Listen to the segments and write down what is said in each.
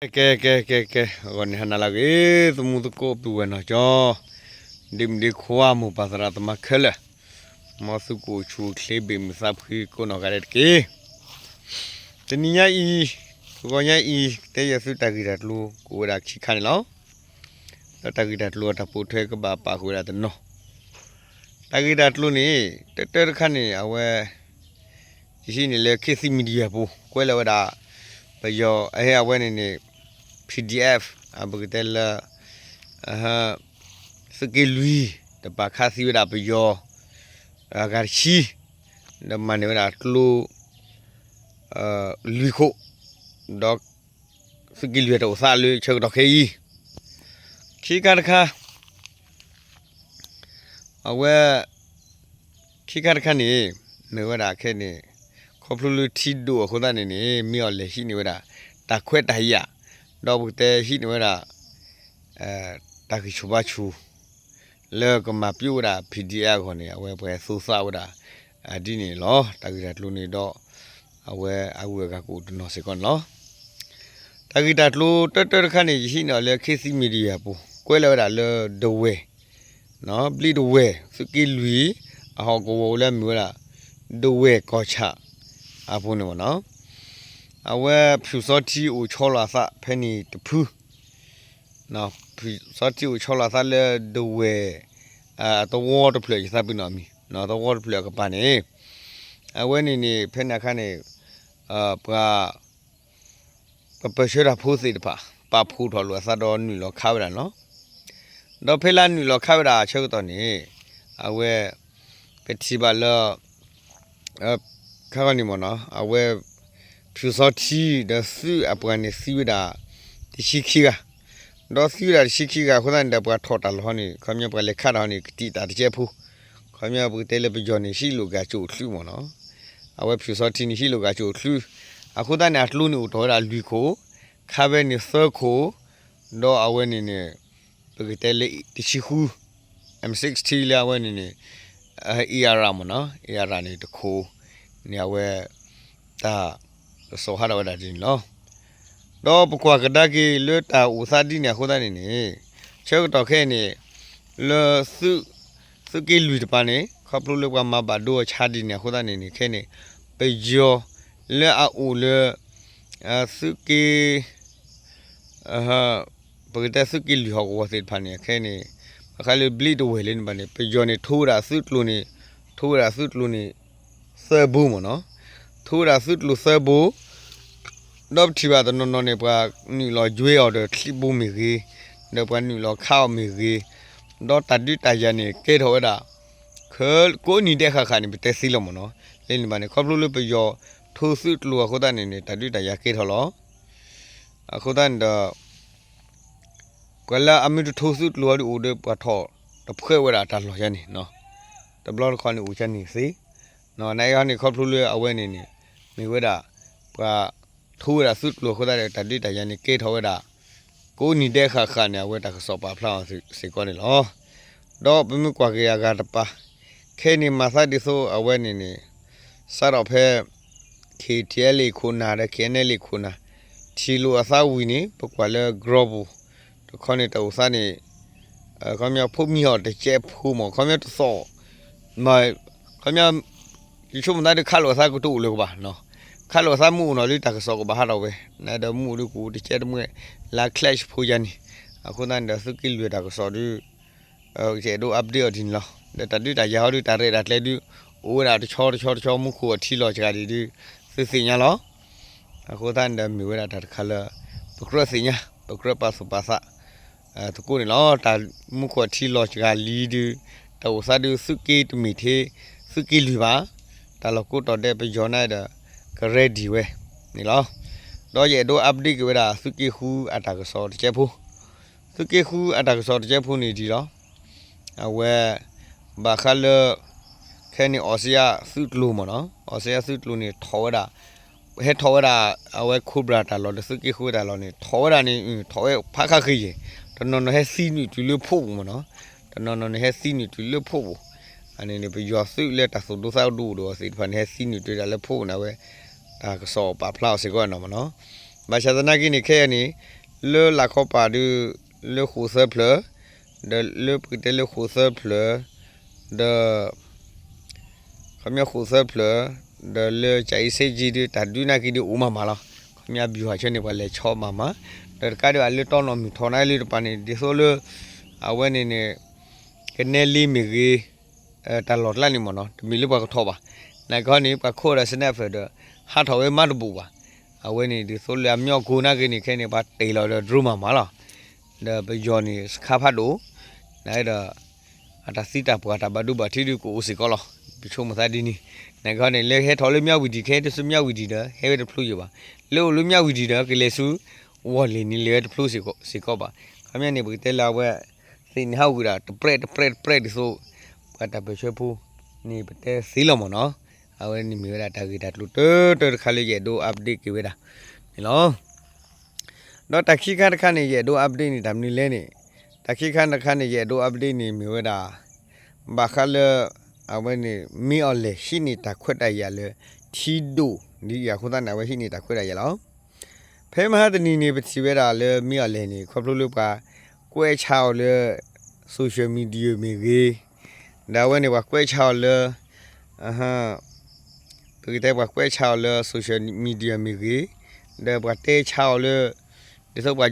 ကဲ ကဲ ကဲ ကဲ ဂီၤန့ၣ်ဟါနၤလၢအဂ့ၤ သမူသကိးပုၢ်ဝဲၢ်နီၢ်ကၠီ, ဒ့မုၣ်ဒ့ခွါ မိၢ်ပၢ်သရၣ်သမါခဲလၢာ်, မ်သုကအိၣ်ဆူၣ်အိၣ်ချ့ဘၣ်မုာ်သးဖှံကိးနီၢ်ဂၤဒဲးတက့ၢ်. တနံၤညါအံၤ, ဂီၤညါအံၤ ကတဲယဲၢ်သုတၢ်ဂ့ၢ်တၢ်ကျိၤ ကအိၣ်ဝဲဒၣ်ခံခါန့ၣ်လီၤ. ဒီးတၢ်ဂ့ၢ်တၢ်ကျိၤအတၢ်ပိာ်ထွဲကဘၣ်ပာ်ဃုာ်ဝဲဒၣ်တနီၤ. တၢ်ဂ့ၢ်တၢ်ကျိၤန့ၣ် တၢတၢတခါန့ၣ် အဝဲ ယဟံးန့ၢ်လၢ ခေတ်သစ် Media ပူၤ ကွဲးလီၤဝဲဒၣ် ပယီၤ အဝဲန့ၣ်န့ၣ် PDF ပကတဲလၢ သုးက့လွံၢ် တပာ်ခးသံဝဲဒၣ်ပယီၤ အဂၤတဆံ, ဒီးမၤန့ၢ်ဝဲဒၣ်ကျိ လွံၢ်ခိၣ်, ဒီးသုးက့လွံၢ်တအိၣ်သးလၢဆၢကတီၢ်ခဲအံၤ, ခံခါတခါ အဝဲ ခံခါတခါန့ၣ် မ့ၢ်ဝဲဒၣ်ခဲန့ၣ် ခီဖျိလၢထံဒိၣ်အဃိသတးန့ၣ်န့ၣ် မ့ၢ်အီၤလဲၤဟံးန့ၢ်ဝဲဒၣ် တၢ်ခွဲးတၢ်ယာ်, ဒီးပကတဲဟံးန့ၢ်ဝဲဒၣ် တၢ်ဂံၢ်ဆူၣ်ဘါဆူၣ် လၢကမၤပျိဝဲဒၣ် PDF အဂီၢ်န့ၣ် အဝဲပှၤသိသးဝဲဒၣ် ဒ်န့ၣ်လီၤ. တၢ်ဂ့ၢ်တၢ်ကျိၤန့ၣ်ဒီး အဝဲအဂုၤအဂၤကအိၣ်တနီၤစ့ၢ်ကီးန့ၣ်လီၤ. တၢ်ဂ့ၢ်တၢ်ကျိၤတၢတၢတခါန့ၣ် ယဟံးန့ၢ်အီၤလၢ ခေတ်သစ် Media ပူၤ ကွဲးလီၤဝဲဒၣ်လၢ ဒဝဲၢ် ဘျံးဒဝဲၢ် သုးက့လွံၢ် အဟီၣ်ကဝီၤလၢအမ့ၢ်ဝဲဒၣ် ဒဝဲၢ်ကီၢ်ဆၣ် အပူၤန့ၣ်မ့ၢ်နီၤ, အဝဲဖၠူၣ်စီထံအိၣ်ဆီလီၤအသးဖဲန့ၣ်တဖု, ဖၠူၣ်စီထံအိၣ်ဆီလီၤအသးလၢဒဝဲၢ် သဝီတဖျၢၣ် ယသးပ့ၤနီၣ်မံၤ သဝီတဖျၢၣ်အကပၤန့ၣ် အဝဲန့ၣ်န့ၣ် ဖဲန့ၣ်အခါန့ၣ် ပှၤ ပပၢၢ်ဆၢတၢ်ဖိသ့ၣ်တဖၣ် ပာ်ဖှိၣ်ထီၣ်လိာ်အသးဒီးနုာ်လီၤခးဝဲဒၣ်နီၤ, ဒီးဖဲလၢနုာ်လီၤခးဝဲဒၣ်အဆၢကတီၢ်န့ၣ် အဝဲ ပထံၣ်ဘၣ်လၢ ခါဂီၤန့ၣ်မ့ၢ်နီၤ အဝဲ ဖၠူၣ်စီထံ ဒီးသုးအပှၤန့ၣ်သံဝဲဒၣ် တဆံခံဂၤ, ဒီးသံဝဲဒၣ်တဆံခံဂၤအဃိသတးန့ၣ်ဒီး ပှၤထီၣ်တၢ်လီၢ်ဟီန့ၣ် ခီပညီပှၤလဲၤခးတၢ်ဟီန့ၣ် ကတံာ်တာ်တကဲဖိ, ခီပညီပကတဲလၢပယီၤန့ၣ် ဟံၣ်လိာ်ကၢ်ကၠိၣ်ချုးမ့ၢ်နီၤ, အဝဲဖၠူၣ်စီထံန့ၣ် ဟံၣ်လိာ်ကၢ်ကၠိၣ်ချုး, အဃိသတးန့ၣ် အကျိန့ၣ်အိၣ်ထီၣ်ဝဲဒၣ်လွံၢ်ခိၣ်, ခးဝဲန့ၣ်သၢခိၣ်, ဒီးအဝဲန့ၣ်န့ၣ် ပကတဲလၢတဆံဃု M sixteen လၢအဝဲန့ၣ်န့ၣ် AR မ့ၢ်နီၤ AR န့ၣ်တခိၣ်န့ၣ် အဝဲ တၢ်ကစီၣ်ဟးထီၣ်ဝဲဒၣ်ဒ်န့ၣ်လီၤ. ဒီးပကွၢ်ကဒါက့ၤလၢတၢ်အိၣ်သးဒ်န့ၣ်အဃိသတးန့ၣ်န့ၣ် ဆၢကတီၢ်ခဲအံၤန့ၣ် လၢ သုးက့လွံၢ်တပၤန့ၣ် ခီဖျိလၢပှၤမၤဘၣ်ဒိအဆါဒ်န့ၣ်အဃိသတးန့ၣ်န့ၣ် ခဲအံၤန့ၣ် ပယီၤလၢအအိၣ်လၢ သုးက့ ပကတဲသုးက့လွံၢ်ဟီၣ်ကဝီၤသ့ၣ်တဖၣ်န့ၣ် ခဲအံၤန့ၣ် ဘၣ်ဃးလၢဘျံးဒဝဲၢ်လၢန့ၣ်ဘၣ်န့ၣ် ပယီၤန့ၣ် ထိဝဲဒၣ်သုးကျိၤန့ၣ် ထိဝဲဒၣ်သုးကျိၤန့ၣ် သၢဘိမ့ၢ်နီၤ, ထိဝဲဒၣ်သုးကျိၤသၢဘိ, ဒီးပထံၣ်ဘၣ်တနီၤနီၤန့ၣ် ပှၤနုာ်လီၤယွဲအီၤဒီးချံဘိမ့ၢ်ဂ့ၤ, ဒီးပှၤနုာ်လီၤခးအီၤမ့ၢ်ဂ့ၤ, ဒီးတၢ်ဒုးတၢ်ယၤန့ၣ် ကဲထီၣ်ဝဲဒၣ် ကိးနံၤဒဲးဃၣ်ဃၣ်န့ၣ် ပတဲသ့လီၤမ့ၢ်နီၤ, လၢန့ၣ်ဘၣ်န့ၣ် ခီဖျိလၢပယီၤထိသုးကျိၤအဃိသတးန့ၣ်န့ၣ် တၢ်ဒုးတၢ်ယၤကဲထီၣ်လီၤ. အဃိသတးန့ၣ်ဒီး ပှၤလၢအမ့ၢ်တထိသုးကျိၤအီၤဒုးအိၣ်ဒီး ပှၤထီၣ်တဖှဲဝဲဒၣ်တၢ်လီၢ်ယါန့ၣ်, တဘျီတခီန့ၣ်အိၣ်ယါန့ၣ်သ့, နအံၤဟီန့ၣ် ခီဖျိလၢအဝဲန့ၣ်န့ၣ် မ့ၢ်ဝဲဒၣ် ပှၤထိဝဲဒၣ်သုးကျိၤအဃိသတးဒီး တၢ်ဒုးတၢ်ယၤန့ၣ်ကဲထီၣ်ဝဲဒၣ် ကိးနံၤဒဲးဃၣ်ဃၣ်န့ၣ် အဝဲတၢ်ကစီၣ်ပာ်ဖျါအီၤစ့ၢ်ကီးန့ၣ်လီၤ. ဒီးပမ့ၢ်ကွၢ်က့ၤအဂၤတပၤ ခဲအံၤန့ၣ် မၤသးဒ်သိးအဝဲန့ၣ်န့ၣ် စးထီၣ်ဖဲ KTLA ခိၣ်နၢ်ဒီး KNLA ခိၣ်နၢ် ထံၣ်လိာ်အသးဝံၤန့ၣ် ပကွၢ်လၢ group ပူၤ တခီန့ၣ်တၢ်အိၣ်သးန့ၣ် ခီပညီဖိမံဟီၣ်တကဲးဖိမ့ၢ် ခီပညီတသီၣ် ခီပညီ ယဆိကမိၣ်သးဒုးခးလိာ်အသးကတအိၣ်လၢၤကဘၣ်, ခးလိာ်အသးမ့ၢ်အိၣ်နီၤဒုးတၢ်ကစီၣ်ကဘၣ်ဟးထီၣ်ဝဲ, နဒီးမ့ၢ်အိၣ်ဒုးကအိၣ်တကဲးတမှဲး လၢ clash ဖိယါန့ၣ်, အဃိသတးန့ၣ်ဒီးသုးက့လွံၢ်တၢ်ကစီၣ်ဒုး ယအဲၣ်ဒိး update အီၤဒ်န့ၣ်လီၤ. ဒီးတၢ်ဒုးတၢ်ယၤဟီဒုး တၢ်ရဲၣ်တၢ်ကျဲၤဒုး အိၣ်ဝဲဒၣ်တဆီတဆီတဆီ မူခိၣ်အထံလီၤစှၤဒံးဒုး သုသ့ၣ်ညါလီၤ. အဃိသတးန့ၣ်ဒီးမ့ၢ်ဝဲဒၣ်တၢ်တခါလၢ ပကြၢးသ့ၣ်ညါ ပကြၢးပာ်သူၣ်ပာ်သး သကိးန့ၣ်လီၤ. တၢ်မူခိၣ်အထံလီၤစှၤလံဒုး တၢ်အိၣ်သးဒုးသုးက့တမ့ၢ်ထဲ သုးက့လွံၢ်ဘၣ်, တၢ်လီၢ်ကိးတီၤဒဲးပယီၤန့ၣ်ဒီး က ready ဝဲန့ၣ်လီၤ. ဒီးယအဲၣ်ဒိး update က့ၤဝဲဒၣ်သုးက့ဃုအတၢ်ကစီၣ်တကဲးဖိ, သုးက့ဃုအတၢ်ကစီၣ်တကဲးဖိန့ၣ်ဒ်လီၤ. အဝဲ ဘၣ်ဃးလၢ ခဲအံၤန့ၣ် အီစထြ့လယါသုးကျိၤမ့ၢ်နီၤ, အီစထြ့လယါသုးကျိၤန့ၣ် ထီၣ်ဝဲဒၣ် ဟဲထီၣ်ဝဲဒၣ် အဝဲ Cobra တၢ်လီၢ်ဒီးသုးက့ဃုတၢ်လီၢ်န့ၣ် ထီၣ်ဝဲဒၣ်န့ၣ် ထီၣ်ဝဲဖးခါဃ့ယဲၢ်, တနီၤနီၤဟဲသံနုာ်တုၤလၢဖှိၣ်ပူၤမ့ၢ်နီၤ, တနီၤနီၤန့ၣ်ဟဲသံနုာ်တုၤလၢဖှိၣ်ပူၤ, အန့ၣ်န့ၣ် ပယီၤသုးလၢတၢ်သိၣ်ဒိသးဒိၣ်ဒိၣ်အီၤသ့ၣ်တဖၣ်န့ၣ် ဟဲသံနုာ်တုၤဒၣ်လၢဖှိၣ်ပူၤန့ၣ် အဝဲ တၢ်ကစီၣ်ပာ်ဖျါအီၤစ့ၢ်ကီးနီၤမ့ၢ်နီၤ. ဘၣ်ဆၣ်သနာ်က့န့ၣ် ခဲအံၤန့ၣ် လၢလၤခီပၤဒုး လၢဃိာ်သၢဖျၢၣ်, ဒီးလၢပကတဲလၢဃိာ်သၢဖျၢၣ်, ဒီး ခီပညီဃိာ်သၢဖျၢၣ်, ဒီးလၢကၠၤအ့စ့ကၠံဒုး တၢ်ဒုးနာ်က့ဒုးအိၣ်မးမးလီၤ. ခီပညီဘံဟီၣ်ဆၢန့ၣ် ပှၤလဲၤဆီမးမး, ဒီးတကးဒံးဘၣ်လၢတီနီၢ်မုၢ်ထီၣ်နၢ်လၢတပၤန့ၣ် ဒ်သိးလၢ အဝဲန့ၣ်န့ၣ် ကနဲလ့မ့ၢ်ဂ့ၤ, တၢ်လီၢ်ကျါန့ၣ်မ့ၢ်နီၤ တမ့ၢ်လၢပှၤကထီၣ်ဘၣ်. နာ်က့န့ၣ် ပှၤခိးဒီး sniper ဒီး ဟးထီၣ်ဝဲမးတဘူၣ်ဘၣ်. အဝဲန့ၣ် ဒ်သိးလၢအမညီကိနာ်က့န့ၣ် ခဲန့ၣ် ပှၤတ့ၢ်လီၤဒီး drone မးမးလီၤ. ဒီးပယီၤန့ၣ် စခါဖးဒိၣ်, နဒီး အတၢ်သံတၢ်ပှၢ်တၢ်ဘၣ်ဒိဘၣ်ထံးဒုးကအိၣ်စ့ၢ်ကီးလီၤ. ပဆိကမိၣ်သးဒ်န့ၣ်, နာ်က့န့ၣ် လၢဟဲထီၣ်လၢမၠၣ်ဝံၤဒံၣ် ကဟဲတဆူမၠၣ်ဝံၤဒံၣ်ဒီး ဟဲဝဲတဖျိယံၤဘၣ်. လၢအိၣ်လၢမၠၣ်ဝံၤဒံၣ်ဒီး ကလဲၤဆူ ဝီၢ်လ့ၣ်န့ၣ် လဲၤဝဲတဖျိစ့ၢ်ကီးဘၣ်. ခီပညီန့ၣ် ပကတဲလၢအဝဲ သ့ၣ်န့ၣ်ဟးဝံၤဒၣ် တပြဲးတပြဲးတပြဲးဒ်သိး ပှၤတၢ်ပၢၢ်ဆၢဖိန့ၣ် ပတဲသ့လီၤမ့ၢ်နီၤ. အဝဲန့ၣ်မ့ၢ်ဝဲဒၣ်တၢ်ဂ့ၢ်တၢ်ကျိၤတၢတၢတခါလၢယအဲၣ်ဒိး update က့ၤဝဲဒၣ်န့ၣ်လီၤ. ဒီးတၢ်ခံခါတခါန့ၣ် ယအဲၣ်ဒိး update န့ၣ် တၢ်မနုၤလဲၣ်န့ၣ်, တၢ်ခံခါတခါန့ၣ် ယအဲၣ်ဒိး update န့ၣ်မ့ၢ်ဝဲဒၣ် ဘၣ်ဃးလၢ အဝဲန့ၣ် မ့ၢ်အီၤလဲၣ် ဟံးန့ၢ်တၢ်ခွဲးတၢ်ယာ်လၢ ထံဒိၣ် ဒ်အံၤအဃိသတးန့ၣ် အဝဲဟံးန့ၢ်တၢ်ခွဲးတၢ်ယာ်လီၤ. ဖဲမဟါတနံၤန့ၣ် ပထံၣ်ဝဲဒၣ်လၢမ့ၢ်အီၤလဲၣ်န့ၣ် ခီဖျိလၢပှၤကွဲးဆါအီၤလၢ social media မ့ၢ်ဂ့ၤ, ဒီးအဝဲန့ၣ်ပှၤကွဲးဆါအီၤလၢ ပကတဲပှၤကွဲးဆါအီၤလၢ social media မ့ၢ်ဂ့ၤ, ဒီးပှၤတဲဆါအီၤလၢ ဒ်သိးပှၤ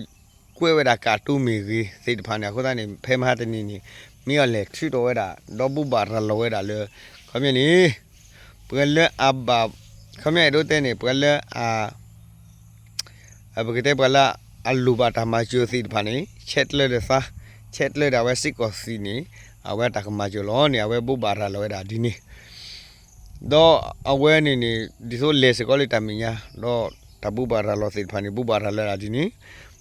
ကွဲးဝဲဒၣ် cartoon မ့ၢ်ဂ့ၤသ့ၣ်တဖၣ်န့ၣ် အဃိသတးန့ၣ် ဖဲမဟါတနံၤန့ၣ် မ့ၢ်အီၤလဲၣ်ထုးထီၣ်ဝဲဒၣ် ဒီးဘိးဘၣ်ရၤလီၤဝဲဒၣ်လၢ ခီပညီန့ၣ် ပှၤလၢအဘၣ် ခီပညီအဲၣ်ဒိးတဲန့ၣ် ပှၤလၢအ ပကတဲပှၤလၢအလိၣ်ဘၣ်တၢ်မၤစၢၤသ့ၣ်တဖၣ်န့ၣ် ဆဲးကျၢဒီးသး, ဆဲးကျၢဒီးအဝဲစ့ၢ်ကီးသ့ၣ်န့ၣ် အဝဲတၢ်ကမၤစၢၤလီၤန့ၣ် အဝဲဘိးဘၣ်ရၤလီၤဝဲဒၣ်ဒ်န့ၣ် ဒီးအဝဲန့ၣ်န့ၣ် ဒ်သိးလဲၤစ့ၢ်ကီးလၢတၢ်မဲာ်ညါ ဒီးတၢ်ဘိးဘၣ်ရၤလီၤသ့ၣ်တဖၣ်န့ၣ် ဘိးဘၣ်ရၤလီၤဒၣ်ဒ်န့ၣ်,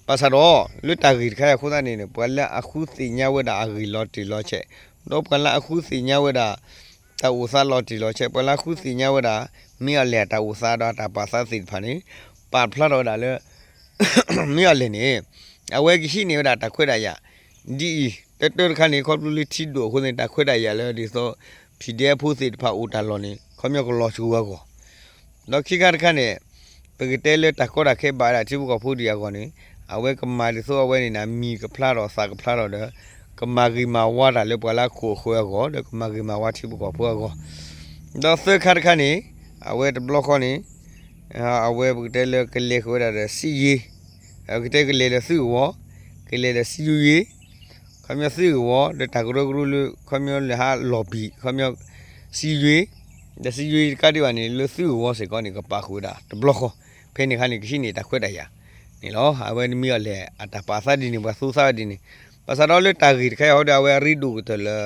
ဘၣ်ဆၣ်ဒီး လၢတၢ်ဂ့ၢ်တခါအံၤအဃိသတးန့ၣ် ပှၤလၢအဃုသ့ၣ်ညါဝဲဒၣ်အဂ့ၢ်လီၤတံၢ်လီၤဆဲး, ဒီးပှၤလၢအဃုသ့ၣ်ညါဝဲဒၣ် တၢ်အိၣ်သးလီၤတံၢ်လီၤဆဲး, ပှၤလၢအဃုသ့ၣ်ညါဝဲဒၣ် မ့ၢ်အီၤလဲၣ်အတၢ်အိၣ်သးဒီးအတၢ်ပာ်သးသ့ၣ်တဖၣ်န့ၣ် ပာ်ဖျါထီၣ်ဝဲဒၣ်လၢ မ့ၢ်အီၤလဲၣ်န့ၣ် အဝဲကဟံးန့ၢ်ဝဲဒၣ်တၢ်ခွဲးတၢ်ယာ် ဒ်အံၤ, တၢတၢတခါန့ၣ် ခီဖျိလၢထံဒိၣ်အဃိန့ၣ် တၢ်ခွဲးတၢ်ယာ်လၢဒ်သိး PDF ဖိသ့ၣ်တဖၣ်အိၣ်တၢ်လီၢ်န့ၣ် ခီပညီကလီၤဆိဝဲအဂီၢ်, ဒီးခံခါတခါန့ၣ် ပကတဲလၢတၢ်ကီတၢ်ခဲဘၣ်ဝဲဒၣ်ထံဖိကီၢ်ဖိဒံးအဂီၢ်န့ၣ် အဝဲကမၤဒ်သိးအဝဲန့ၣ်န့ၣ် မံၤကဖျါထီၣ်သးကဖျါထီၣ်ဒီး ကမၤဂ့ၤမၤဝါတၢ်လၢပှၤလၢအခိၣ်အဃၢၤအဂီၢ် ဒီးကမၤဂ့ၤမၤဝါထံဖိကီၢ်ဖိအဂီၢ်, ဒီးသၢခါတခါန့ၣ် အဝဲတဘျီဃီန့ၣ် အဝဲပကတဲလၢကလဲၤဃုာ်ဝဲဒၣ်ဒီးစံယ့ၤ, ကတဲကလဲၤဒီးသုးကဝီၤ, ကလဲၤဒီးစံယ့ၤ, ခီပညီသုးကဝီၤ ဒီးတၢ်ကရၢကရိလၢ ခီပညီလဲၤဟးလီၤဘံၣ် ခီပညီ စံယ့ၤ, ဒီးစံယ့ၤတကးဒံးဘၣ်န့ၣ် လၢသုးကဝီၤစ့ၢ်ကီးန့ၣ် ကပာ်ဃုာ်ဝဲဒၣ်တဘျီဃီ, ဖဲန့ၣ်အခါန့ၣ် ကဟံးန့ၢ်တၢ်ခွဲးတၢ်ယာ်န့ၣ်လီၤ. အဝဲန့ၣ်မ့ၢ်အီၤလဲၣ် အတၢ်ပာ်သးဒ်န့ၣ် ပှၤသူသးဝဲဒ်န့ၣ်, ဘၣ်ဆၣ်ဒီးလၢတၢ်ဂ့ၢ်တခါအံၤဟီဒီး အဝဲအရ့ဒိၣ်ကတၢၢ်လၢ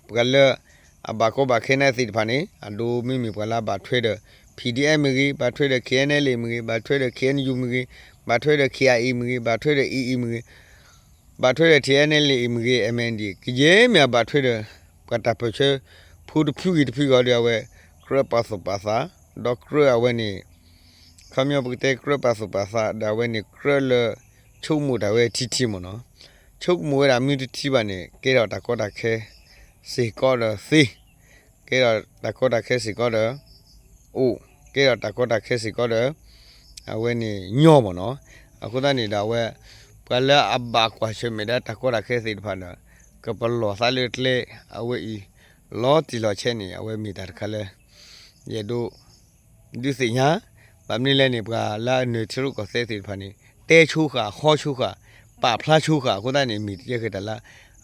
ပှၤလၢအဘၣ်ကီဘၣ်ခဲန့ၣ်သ့ၣ်တဖၣ်န့ၣ် အဒိမ့မ့ၢ်ပှၤလၢအဘၣ်ထွဲဒီး PDF မ့ၢ်ဂ့ၤ, ဘၣ်ထွဲဒီး KNLA မ့ၢ်ဂ့ၤ, ဘၣ်ထွဲဒီး KNU မ့ၢ်ဂ့ၤ, ဘၣ်ထွဲဒီး KIA မ့ၢ်ဂ့ၤ, ဘၣ်ထွဲဒီး AA မ့ၢ်ဂ့ၤ, ဘၣ်ထွဲဒီး TNLA မ့ၢ်ဂ့ၤ, MNDAA ကယဲၢ်မ့ၢ်အဘၣ်ထွဲဒီး ပှၤတၢ်ပၢၢ်ဆၢဖိတဖုဂ့ၤတဖုဂ့ၤဒီး အဝဲကြၢးပာ်သူၣ်ပာ်သး, ဒီးကြၢးအဝဲန့ၣ် ခီပညီပကတဲကြၢးပာ်သူၣ်ပာ်သး ဒီးအဝဲန့ၣ်ကြၢးလၢ ဆိကမိၣ်တၢ်ဝဲထံထံမ့ၢ်နီၤ, ဆိကမိၣ်ဝဲဒၣ်မ့ၢ်တထံဘၣ်န့ၣ် ကဲထီၣ်တၢ်ကီတၢ်ခဲစ့ၢ်ကီးဒီးသ့, ကဲထီၣ်တၢ်ကီတၢ်ခဲစ့ၢ်ကီးဒီး အိၣ်, ကဲထီၣ်တၢ်ကီတၢ်ခဲစ့ၢ်ကီးဒီး အဝဲန့ၣ်ညီမ့ၢ်နီၤ, အဃိသတးန့ၣ်ဒီးအဝဲ ပှၤလၢအဘၣ်ကွၢ်ဆၢၣ်မဲာ်ဒီးတၢ်ကီတၢ်ခဲသ့ၣ်တဖၣ်ဒီး ကပလီၢ်သးလၢကျဲအဝဲအံၤ လီၤတံၢ်လီၤဆဲးန့ၣ် အဝဲမ့ၢ်တၢ်တခါလၢ ယအဲၣ်ဒိး ဒုးသ့ၣ်ညါ, ဘၣ်မနုၤလဲၣ်န့ၣ် ပှၤလၢအနၢၤထံရူၢ်ကီၢ်သဲးသ့ၣ်တဖၣ်န့ၣ် တဲဆိဃာ် ဟီဆိဃာ် ပာ်ဖျါဆိဃာ်အဃိသတးန့ၣ် မ့ၢ်တကဲဃဲၤတၢ်လၢ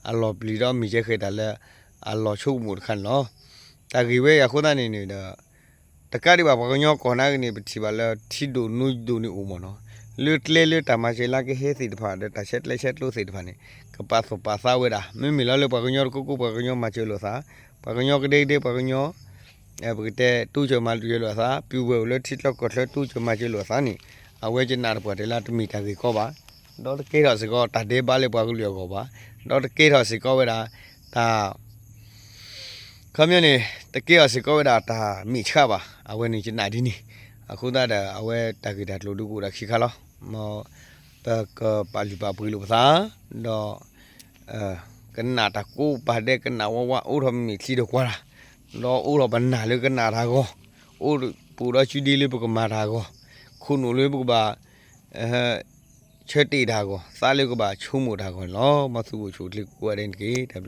အလီၤပျံၤဒီးမ့ၢ်ကဲဃဲၤတၢ်လၢ အလီၤဆိကမိၣ်တခါန့ၣ်လီၤ. တၢ်ဂ့ၢ်ဝဲအံၤအဃိသတးန့ၣ်န့ၣ်ဒီး တကးဒံးဘၣ်ပှၤကညီကီၢ်နာ်က့န့ၣ် ပထံၣ်ဘၣ်လၢထံဒိၣ်နိဒိၣ်န့ၣ်အိၣ်မ့ၢ်နီၤ, လၢကျဲလၢတၢ်မၤစၢၤလၢကဟဲသ့ၣ်တဖၣ် ဒီးတၢ်ဆဲးကျိးဆဲးကျိးသ့ၣ်တဖၣ်န့ၣ် ကပာ်သူၣ်ပာ်သးဝဲဒၣ် မ့မ့ၢ်လီၤလၢပှၤကညီတကိးကိး ပှၤကညီမၤစၢၤလိာ်သး, ပှၤကညီကဒဲကဒဲ ပှၤကညီ ပကတဲတိစၢၤမၤစၢၤလိာ်သး ပုၢ်ဝဲၢ်အိၣ်လၢထံချၢကီၢ်ချၢတိစၢၤမၤစၢၤလိာ်သးန့ၣ် အဝဲကနၣ်တပှၢ်တၢၢ်လၢတမ့ၢ်တၢ်ဂ့ၢ်ကီဘၣ်, ဒီးတကဲထီၣ်စ့ၢ်ကီးတၢ်ဒဲးဘးလၢပှၤကလုာ်အဂီၢ်ဘၣ်, ဒီးတကဲထီၣ်စ့ၢ်ကီးဝဲဒၣ် တၢ် ခီပညီန့ၣ် တကဲထီၣ်စ့ၢ်ကီးဝဲဒၣ်တၢ်မ့ၢ်ဆှးဘၣ် အဝဲန့ၣ်ကနၣ်ဒ်န့ၣ်, အဃိသတးဒီး အဝဲတၢ်ဂ့ၢ်တၢ်ကျိၤဒုးကအိၣ်ဒီးခံခါလီၤ. မ်ပကပာ်လုၢ်ပာ်ပှ့ၤလိာ်ပသး ဒီး ကနၣ်တၢ်ကိးပာ်ဒဲး ကနၣ်ဝါဝါ အိးထီၣ်မ့ၢ်ချံဒီးကွၢ်တၢ်, ဒီးအိးထီၣ်ပနၢ်လၢကနၣ်တၢ်အဂီၢ်, အိၣ်ပူၤဒီးစုဒ့လၢပကမၤတၢ်အဂီၢ်, ခိၣ်နူာ်လၢပကဘၣ် ဆၢတဲာ်တၢ်အဂီၢ် သးလၢကဘၣ်ဆိကမိၣ်တၢ်အဂီၢ်န့ၣ်လီၤ. မ်သုအိၣ်ဆူၣ်အိၣ်ချ့ကိးဂၤဒဲးန့ၣ်တက့ၢ်.